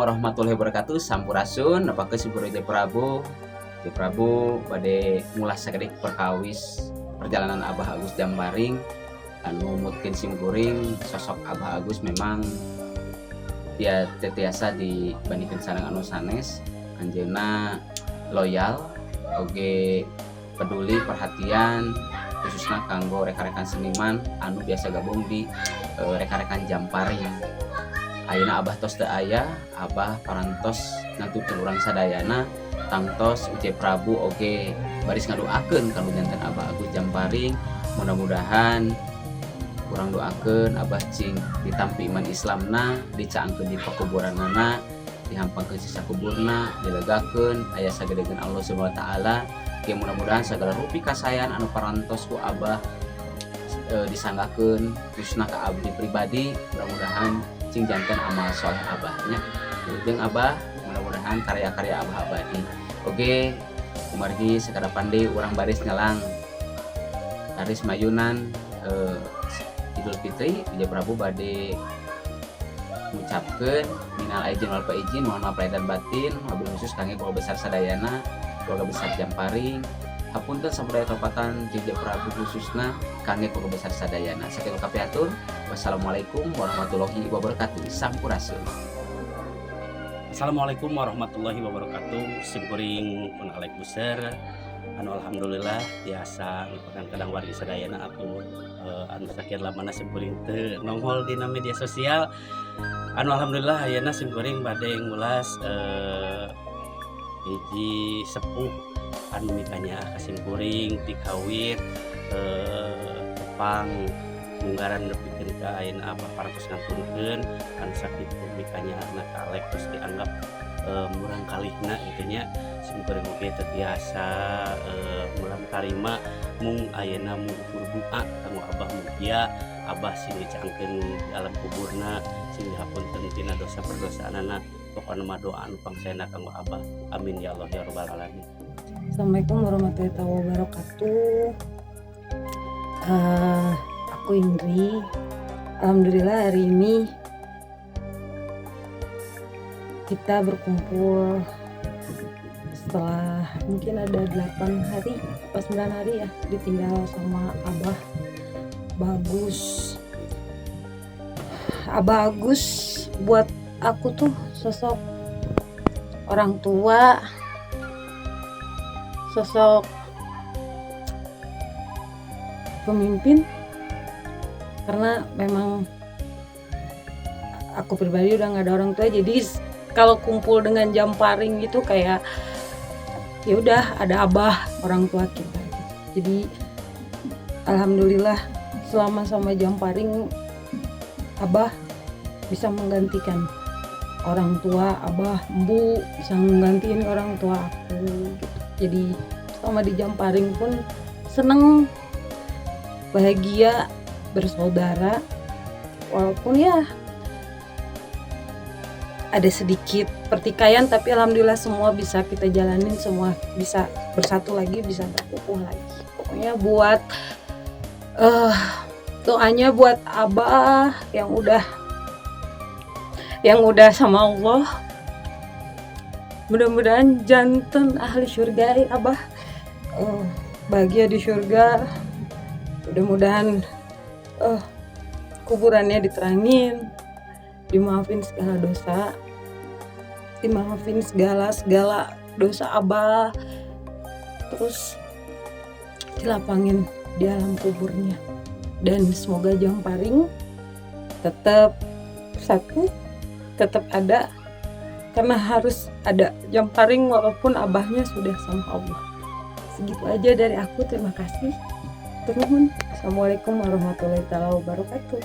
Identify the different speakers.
Speaker 1: Warahmatullahi wabarakatuh. Sampurasun, nepangkeun simkuring Uje Prabu. Uje Prabu bade ngulas sakedik perkawis perjalanan Abah Agus Jamparing anu mutkeun simkuring. Sosok Abah Agus memang dia teu tiasa dibandingkan sareng anu sanes. Anjeunna loyal oge, peduli, perhatian, khususnya kanggo rekan-rekan seniman anu biasa gabung di rekan-rekan Jamparing. Ayeuna Abah tos teu aya, Abah parantos ngantukkeun urang sadayana. Tangtos Uje Prabu oge baris ngadoakeun kanu janten Abah Agus Jamparing. Mudah-mudahan urang doakeun Abah cing ditampi iman Islamna, dicaangkeun di pekuburanana, dihampangkeun siksa kuburna, dilegakeun, aya sagedegeun Allah Subhanahu wa taala. Ya, mudah-mudahan segala rupi kasayan anu parantos ku Abah disanggakeun khususna ka abdi pribadi, mudah-mudahan cing janten amal soleh Abahnya jeung Abah. Mudah-mudahan karya-karya Abah abadi. Oke, kumargi sakadap deui urang baris nyelang baris mayunan Idul Fitri, Uje Prabu bade ngucapkeun minal aidin wal faizin, mohon maaf lahir dan batin, wabil khusus kangge keluarga besar sadayana, keluarga besar Jamparing. Hapunten sabudaya kalepatan Uje Prabu, khususna kangge keluarga besar sadayana. Sakitu kapihatur. Wassalamualaikum warahmatullahi wabarakatuh. Sampurasun.
Speaker 2: Assalamualaikum warahmatullahi wabarakatuh. Simkuring pun Alek Buser anu alhamdulillah biasa merupakan kadang wargi sadayana atau anu sakian lamana simkuring teu nongol dina media sosial, anu alhamdulillah ayeuna simkuring bade ngulas hiji sepuh anu mikanyaah ka simkuring ti kawit tepang munggaran nepikeun ka ayeuna apa parantos ngantunkeun, anu sakitu mikanyaahna ka Alek, terus dianggap murang kalihna gitu nya. Simkuring oge teu tiasa mulang tarima, mung ayeuna mung ukur doa kanggo Abah, mugia Abah sing dicaangkeun di alam kuburna, sing dihapunten tina dosa perdosaanana. Pokona mah doa anu pangsaena kanggo Abah. Amin ya Allah ya rabbal alamin.
Speaker 3: Assalamualaikum warahmatullahi wabarakatuh. Aku Indri. Alhamdulillah hari ini kita berkumpul setelah mungkin ada 8 hari apa 9 hari ya ditinggal sama Abah Bagus. Abah Agus buat aku tuh sosok orang tua, sosok pemimpin, karena memang aku pribadi udah nggak ada orang tua, jadi kalau kumpul dengan Jamparing gitu kayak ya udah ada Abah, orang tua kita gitu. Jadi alhamdulillah selama sama Jamparing, Abah bisa menggantikan orang tua, Abah, Embu bisa menggantiin orang tua aku gitu. Jadi selama di Jamparing pun seneng, bahagia, bersaudara, walaupun ya ada sedikit pertikaian, tapi alhamdulillah semua bisa kita jalanin, semua bisa bersatu lagi, bisa berkukuh lagi. Pokoknya buat doanya buat Abah yang udah sama Allah, mudah-mudahan janten ahli surga ya Abah, bahagia di surga. Mudah-mudahan kuburannya diterangin, dimaafin segala dosa, dimaafin segala segala dosa Abah, terus dilapangin di alam kuburnya, dan semoga Jamparing tetap satu, tetap ada, karena harus ada Jamparing walaupun Abahnya sudah sama Allah. Segitu aja dari aku, terima kasih. Nuhun. Assalamualaikum warahmatullahi wabarakatuh.